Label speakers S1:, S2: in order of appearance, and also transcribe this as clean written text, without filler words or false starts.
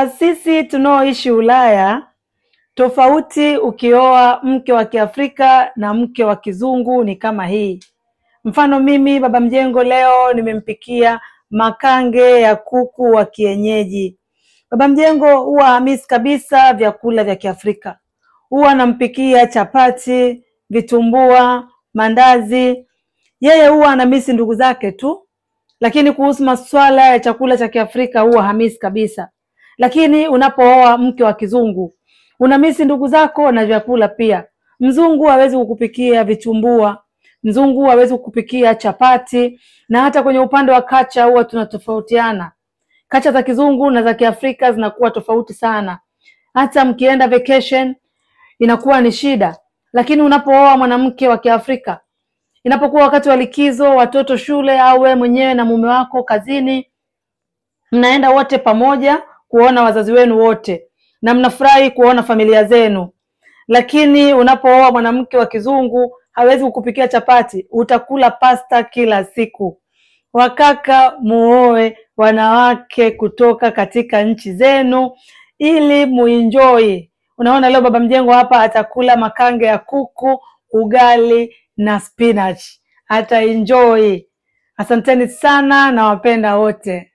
S1: Sisi tunaoishi Ulaya, tofauti ukioa mke wa Kiafrika na mke wa kizungu ni kama hii. Mfano mimi baba mjengo leo nimempikia makange ya kuku wa kienyeji. Baba mjengo huwa hamisi kabisa vyakula vya Kiafrika. Huwa nampikia chapati, vitumbua, mandazi. Yeye huwa anamisi ndugu zake tu, lakini kuhusu masuala ya chakula cha Kiafrika huwa hamisi kabisa. Lakini unapooa mke wa kizungu unamisi ndugu zako na vyakula pia. Mzungu hawezi kukupikia vitumbua, mzungu hawezi kukupikia chapati, na hata kwenye upande wa kacha huwa tunatofautiana. Kacha za kizungu na za Kiafrika zinakuwa tofauti sana. Hata mkienda vacation inakuwa ni shida. Lakini unapooa mwanamke wa Kiafrika, inapokuwa wakati wa likizo, watoto shule au wewe mwenyewe na mume wako kazini, mnaenda wote pamoja kuona wazazi wenu wote na mnafurahi kuona familia zenu. Lakini unapooa mwanamke wa kizungu hawezi kukupikia chapati, utakula pasta kila siku. Wakaka, muoe wanawake kutoka katika nchi zenu ili muenjoy. Unaona leo baba mjengo hapa atakula makange ya kuku, ugali na spinach. Ataenjoy. Asanteni sana na wapenda wote.